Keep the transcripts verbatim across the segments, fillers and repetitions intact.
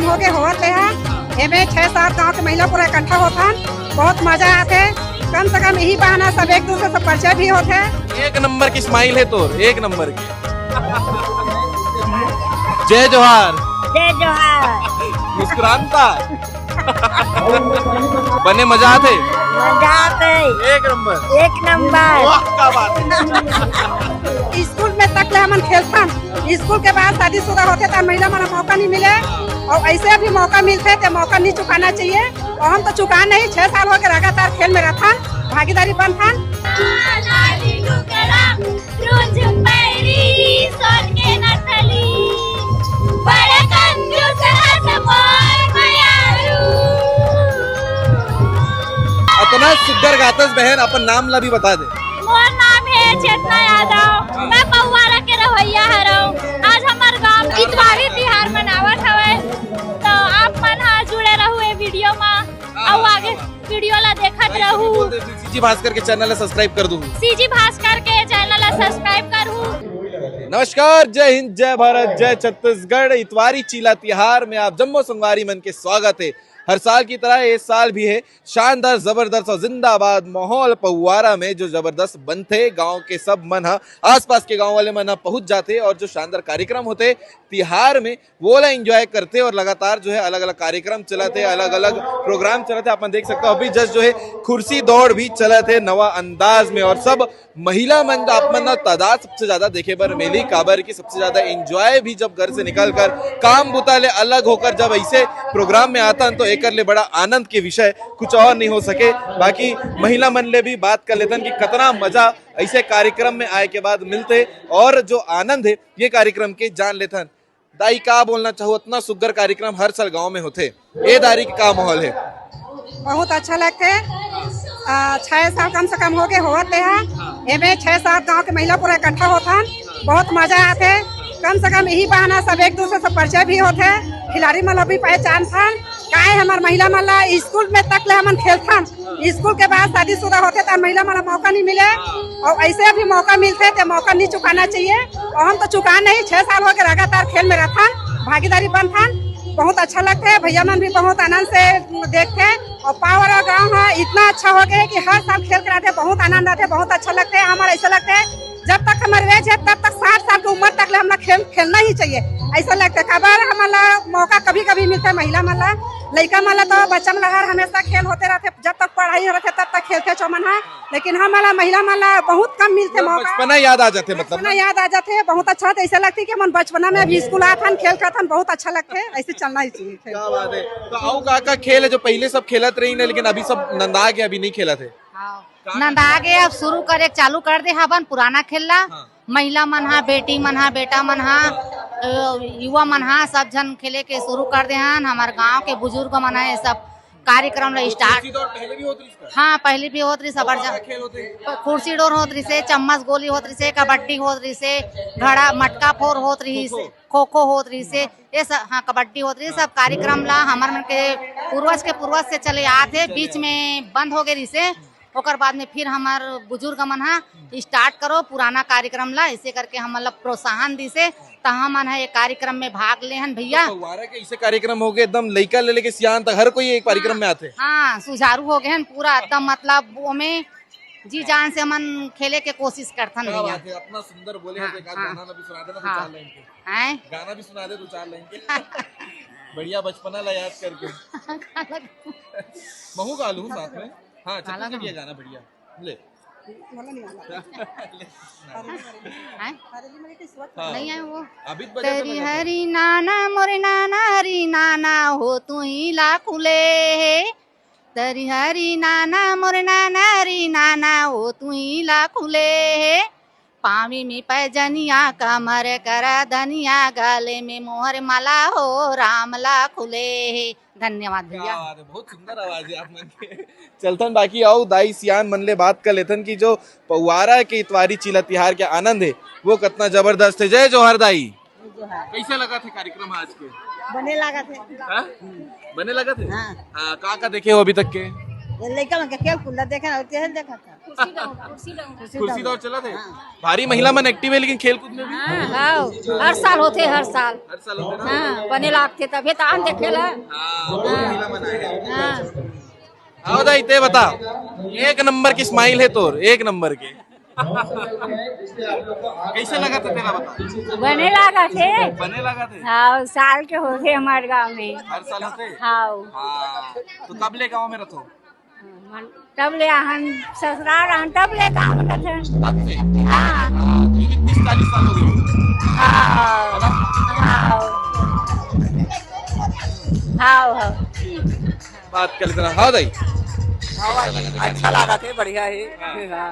होके होवत हे। एमे छह सात गांव के महिला पूरा इकट्ठा होथन, बहुत मजा आथे। कम से कम यही बहाना सब एक दूसरे से परिचय भी होथे। एक नंबर की स्माइल है तोर, एक नंबर की। जय जोहार। जय जोहार। मुस्कुराता। बने मजा आथे। मजा आथे। एक नंबर। एक नंबर। वाह, क्या बात है। स्कूल में तक ले हमन खेलथन, स्कूल के बाद शादीशुदा होथे त महिला मन ला मौका नहीं मिले, और ऐसे भी मौका मिलथे ते मौका नहीं चुकाना चाहिए। और हम तो चुका नहीं, छह साल हो गए लगातार खेल में रहथन, भागीदारी बनथन। अतना सुग्घर गाथस बहन, अपन नाम ला भी बता दे। मोर नाम है चेतना यादव, मैं पौवारा के रहवैया हरव। आज हमर गांव इतवारी तिहार मनावत हवय, तो आप मन ह जुड़े रहू ए वीडियो मा, अउ आगे वीडियो ला देखत रहू। सीजी भास्कर के चैनल ला सब्सक्राइब कर दू। सीजी भास्कर के चैनल ला सब्सक्राइब करू। नमस्कार, जय हिंद, जय भारत, जय छत्तीसगढ़। इतवारी चीला तिहार में आप जम्मो संगवारी मन के स्वागत है। हर साल की तरह इस साल भी है। शानदार, जबरदस्त और जिंदाबाद माहौल पौवारा में जो जबरदस्त बनथे, गांव के सब मन ह, आसपास के गांव वाले मन ह पहुंच जाथे और जो शानदार कार्यक्रम होथे तिहार में, वो ला एंजॉय करथे। और लगातार जो है अलग-अलग कार्यक्रम चलत हे, अलग-अलग प्रोग्राम चलत हे। आप मन देख सकते हो अभी जस्ट जो है कुर्सी दौड़ भी चलत हे नवा अंदाज में, और सब महिला मन आप मन ला तादाद सबसे ज्यादा देखे बर मिली, काबर कि सबसे ज्यादा एंजॉय भी जब घर से निकल कर काम बुता ले अलग होकर जब ऐसे प्रोग्राम में आथन तो एकर ले बड़ा आनंद के विषय कुछ और नहीं हो सके। बाकी महिला मन ले भी बात कर लेथन कि कतना मजा ऐसे कार्यक्रम में आए के बाद मिलथे और जो आनंद है ये कार्यक्रम के जान लेथन। दाई, का बोलना चाहू, इतना सुग्घर कार्यक्रम हर साल गांव में होथे, ए दारी के का माहौल है? बहुत अच्छा लगथे। आ, छह साल कम से कम हो गए होवत हे। एमे छह सात गांव के महिला पूरा इकट्ठा होथन, बहुत मजा आथे। कम से कम यही बहाना सब एक दूसरे से परिचय भी होथे, खिलाड़ी मन ला भी पहचानथन। काहे हमर महिला मन ला स्कूल में तक ले हमन खेलथन, स्कूल के बाद शादीशुदा होथे त महिला मन ला मौका नहीं मिले, और ऐसे भी मौका मिलथे ते मौका नहीं चुकाना चाहिए। और हम तो चुका नहीं, छह साल हो गए लगातार खेल में रहथन, भागीदारी बनथन, बहुत अच्छा लगथे। भैया मन भी बहुत आनंद से देखथे, और पावर गांव ह इतना अच्छा हो गए कि हर साल खेल कराथे, बहुत आनंद आथे, बहुत अच्छा लगथे। हमर ऐसा लगथे जब तक हमर एज है तब तक साठ साल की उम्र तक ले हमला खेल खेलना ही चाहिए, ऐसा लगथे। काबर हमला मौका कभी कभी मिलथे महिला मन ला, लइका मन ला तो बच्चा मन ला हर हमेशा खेल होते रहथे, जब तक पढ़ाई हो रथे तब तक खेलथे चो मन ह, लेकिन हमला महिला मन ला बहुत कम मिलथे मौका। बचपना याद आ जाथे, मतलब बचपना याद आ जाथे, बहुत अच्छा होथे, ऐसा लगथे कि हमन बचपना में अभी स्कूल आथन, खेल करथन, बहुत अच्छा लगथे, ऐसे चलना ही चाहिए खेल। क्या बात है। तो अउ का का खेल है जो पहले सब खेलत रही ना, लेकिन अभी सब नंदा गए, अभी नहीं खेलत है? हाँ। का का नंदा गए, अब शुरू करे चालू कर दे हवन पुराना खेल ला। हाँ। महिला मन हा, बेटी मन हा, बेटा मन हा, अ, युवा मन हा, सब झन खेले के शुरू कर दे हन। हमार गांव के बुजुर्ग मन हा, ये सब कार्यक्रम ला स्टार्ट। कुर्सी दौड़ पहले भी होत रहिस का? हाँ, पहले भी होत रहिस, सब और का खेल होते? कुर्सी डोर होत रहिसे, चम्मच गोली होत रहिसे, कबड्डी होत रहिसे, घड़ा मटका फोर होत रहिसे, खो खो। खो खो होत रहिसे, ये सब, हाँ, कबड्डी होत रहिसे। सब कार्यक्रम ला हमर मन के पूर्वज के पूर्वज से चले आत हे, बीच में बंद हो गए रहिसे, ओकर बाद में फिर हमर बुजुर्ग मन हा स्टार्ट करो पुराना कार्यक्रम ला, ऐसे करके हमन ला प्रोत्साहन दिसे, त हमन हा ये कार्यक्रम में भाग ले हन भैया। तो फव्वारा के ऐसे कार्यक्रम हो गए, एकदम लइका ले लेके सियान तक हर कोई एक कार्यक्रम में आथे। हाँ, सुझारू हो गए हन पूरा एकदम, मतलब ओमे जी जान से हमन खेले के कोशिश करथन क्या भैया। बात है, इतना सुंदर बोले हाँ, हैं, एक आध हाँ। गाना भी सुना देना, दो हाँ। चार लाइन के। हैं? गाना भी सुना दे दो चार लाइन के। बढ़िया बचपना ला याद करके। महू गा लूँ साथ में। हाँ, छत्तीसगढ़िया गाना बढ़िया। ले। हैं? हाँ। नहीं आए वो। अभी तो बजा तेरी हरी नाना मोरे नाना हरी नाना हो तू ही लाखुले। तरी हरी नाना मोरे नाना हरी नाना हो तू ही लाखुले। पावी में पैजनिया कमर करा धनिया गले में मोहर माला हो राम लाखुले। धन्यवाद भैया। क्या बात है, बहुत सुंदर आवाज है आप मन के। चलथन बाकी अउ दाई सियान मन ले बात कर लेथन कि जो पौवारा के इतवारी चीला तिहार के आनंद है वो कितना जबरदस्त है। जय जोहार दाई। कैसे लगा थे कार्यक्रम आज के? बने लगा थे। हाँ? बने लगा थे? हाँ। हाँ, का का देखे हो अभी तक के? ये लइका मन के खेल कूद ला देखे ना, तेहे देखत था। कुर्सी दौड़, कुर्सी दौड़। कुर्सी दौड़ चलत हे। हाँ। भारी महिला मन एक्टिव हे, लेकिन खेल कूद में भी। हाँ, हाँ, हर साल होथे, हर साल। हर साल होथे ना? हाँ, बने लागथे, तभे तो आन देखे ला। हाँ, बहुत महिला मन आए हे। हाँ। आओ दाई, ते बता, एक नंबर के स्माइल हे तोर, एक नंबर के। कइसे लगत हे तेला, बता। बने लागत हे। बने लागत हे? हाँ, साल के होथे हमर गाँव में। हर साल होथे? हाँ। हाँ, तो कब ले गाँव में रथो? मन-, तब ले हम ससुराल रहन, तब ले काम करथन। तब से? हाँ। हाँ, तो ये भी तीस चालीस साल हो गए। हाँ। है ना? हाँ। हाँ, हाँ। बात कर लेते हैं। हाँ, दाई। हाँ, अच्छा लगा थे, बढ़िया है। हाँ। हाँ।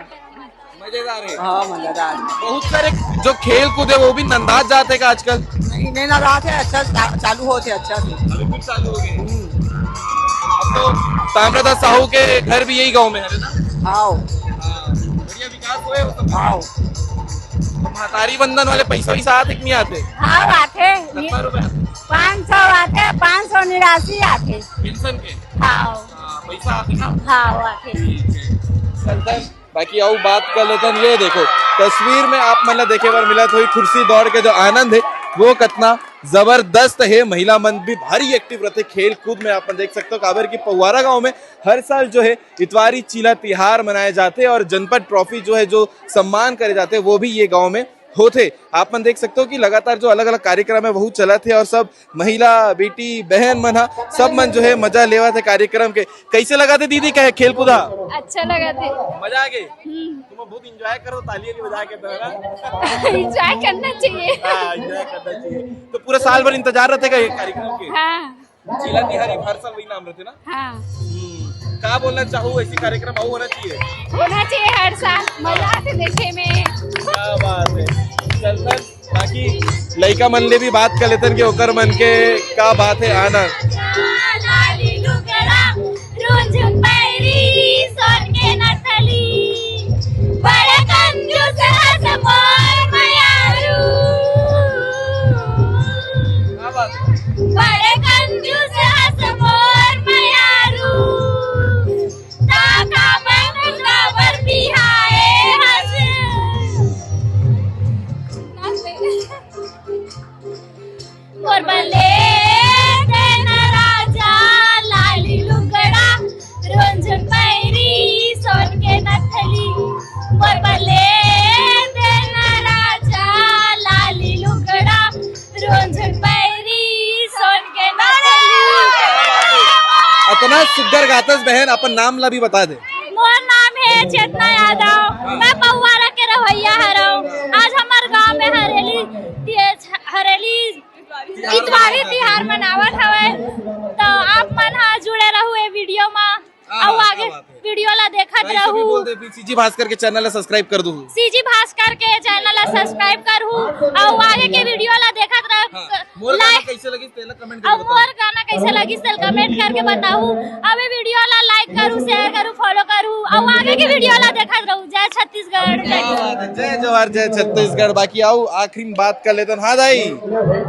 मजेदार है। हाँ, मजेदार। बहुत सारे जो खेल कूद है, वो भी नंदात जाते का आजकल? नहीं, नहीं नंदात है, अच्छा चा-, चालू होते, अच्छा से। अभी फिर चालू हो गए। हम्म। अब तो ताम्रदास साहू के घर भी यही गांव में है ना? हाँ। हाँ, बढ़िया विकास हुए वो सब। हाँ। तो महतारी वंदन वाले पैसा वैसा आते कि नहीं आते? हाँ, आते। कितना रुपए आते? पाँच सौ आते, पाँच सौ निरासी आते। पेंशन के? हाँ। हाँ, पैसा आते ना? हाँ, आते। ठीक है। चलता है। बाकी अउ बात कर लेथन। ये देखो, तस्वीर में आप मन ला देखे बर मिलत होही, खुर्सी दौड़ के जो आनंद है, वो कतना जबरदस्त है। महिला मन भी भारी एक्टिव रहते खेल कूद में। आप मन देख सकते हो, काबर कि पौवारा गांव में हर साल जो है इतवारी चीला तिहार मनाए जाते हैं और जनपद ट्रॉफी जो है, जो सम्मान करे जाते हैं, वो भी ये गांव में होथे। आप मन देख सकते हो कि लगातार जो अलग-अलग कार्यक्रम है, वहू चलत हे और सब महिला, बेटी, बहन मन ह, सब मन जो है मजा लेवत हे कार्यक्रम के। कइसे लगत हे दीदी, कहे खेल कूदा? अच्छा लगत हे। मजा आ गे? हम्म। तुम बहुत एंजॉय करो, ताली वाली बजा के, तो है ना? एंजॉय करना चाहिए। हाँ, एंजॉय करना चाहिए। तो पूरा साल भर इंतजार रहते का ये कार्यक्रम के? हाँ। चीला तिहारी हर साल वही नाम रहते ना? हाँ। हम्म, का बोलना चाहू, ऐसी कार्यक्रम अउ होना चाहिए? होना चाहिए हर साल, मजा आथे देखे में। क्या बात है। चल सर, बाकी लइका मन ले भी बात कर लेथन कि ओकर मन के का बात है आनंद। लाली लुगड़ा, रुंझुन पैरी, सोन के नथली, बड़े कंजूस हस मोर मयारू। क्या बात है? बड़े कंजूस हस मोर मयारू, ताका बैंक काबर बिहाए हस। मोर बले देना राजा लाली लुगड़ा, रुंझुन पैरी सोन के नथली। मोर बले देना राजा लाली लुगड़ा, रुंझुन पैरी सोन के नथली। अतना सुग्घर गाथस बहन, अपन नाम ला भी बता दे। मोर नाम है चेतना यादव, मैं पौवारा के रहवैया हरव। आज हमर गांव में हरेली, हरेली इतवारी तिहार मनावत हवय, तो आप मन ह जुड़े रहू ए वीडियो म। हाँ, अउ हाँ, आगे क्या बात है। वीडियो ला देखत तो ऐसे भी रहू। बोल दे, फिर सीजी भास्कर के चैनल ला सब्सक्राइब कर दू। सीजी भास्कर के चैनल ला सब्सक्राइब करहू, अउ आगे के वीडियो ला देखत रह। हाँ, मोर गाना लाइक कैसे लगिस, तेला कमेंट अउ करके बताओ। मोर गाना कैसे लगिस, तेला कमेंट करके बताहू। अउ ए वीडियो ला लाइक करू, शेयर करू, फॉलो करू, अउ आगे के वीडियो ला देखत रहू। जय छत्तीसगढ़। क्या बात है, जय जोहार, जय छत्तीसगढ़। बाकी अउ आखिरी में बात कर लेथन। हाँ दाई,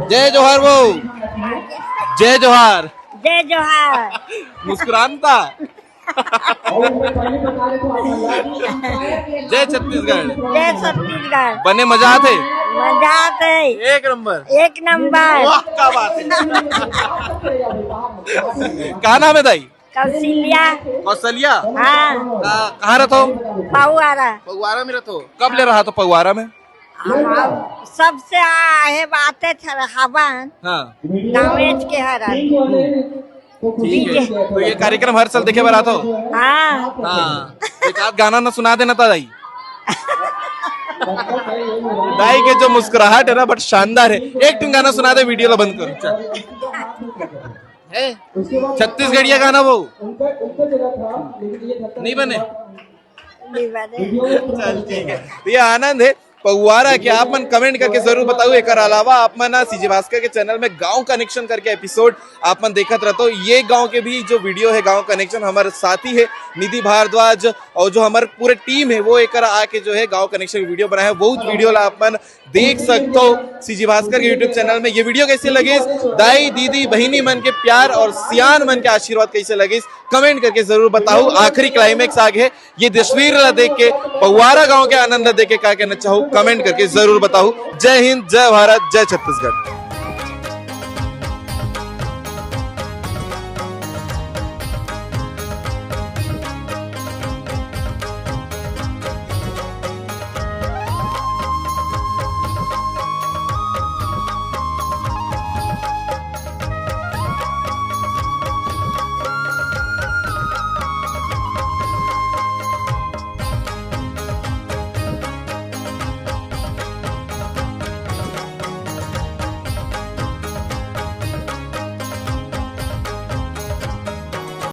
जय जोहार वो, जय जोहार। जय जोहार। मुस्कुरान था। जय छत्तीसगढ़। जय छत्तीसगढ़। बने मजा आथे? मजा आथे। एक नंबर। एक नंबर। वाह, क्या बात है। का नाम है दाई? कौशल्या। कौशल्या? हाँ। का-, कहाँ रहत हो? पौवारा। पौवारा में रहत हो? कब ले रहा तो पौवारा में? हम सबसे आहे बाते थे हवन। हाँ। गाँवेच के हरन। ठीक है। तो ये कार्यक्रम हर साल देखे बर आथो? हाँ। हाँ। एक आध गाना ना सुना देना था दाई। दाई के जो मुस्कुराहट है ना, बट शानदार है। एक ठन गाना सुना दे, वीडियो ला बंद करो। चल। है? छत्तीसगढ़िया गाना वो? नहीं बने? नहीं बने। चल, ठीक है। तो ये आनंद है। पहुआरा के, आप मन कमेंट करके जरूर बताओ। एकर अलावा आप मन सीजी भास्कर के चैनल में गांव कनेक्शन करके एपिसोड आप मन देखत रहतो। ये गांव के भी जो वीडियो है, गांव कनेक्शन, हमारे साथी है निधि भारद्वाज और जो हमारे पूरे टीम है, वो एकर आके जो है गांव कनेक्शन वीडियो बनाए है। बहुत वीडियो ला आप मन देख सकते हो सीजी भास्कर के यूट्यूब चैनल में। ये वीडियो कैसे लगिस, दाई दीदी बहिनी मन के प्यार और सियान मन के आशीर्वाद कैसे लगिस, कमेंट करके जरूर बताओ। आखिरी क्लाइमैक्स आ गए, ये तस्वीर ला देख के, पहुआरा गांव के आनंद ला देख के का कहना चाहो, कमेंट करके जरूर बताओ। जय हिंद, जय भारत, जय छत्तीसगढ़।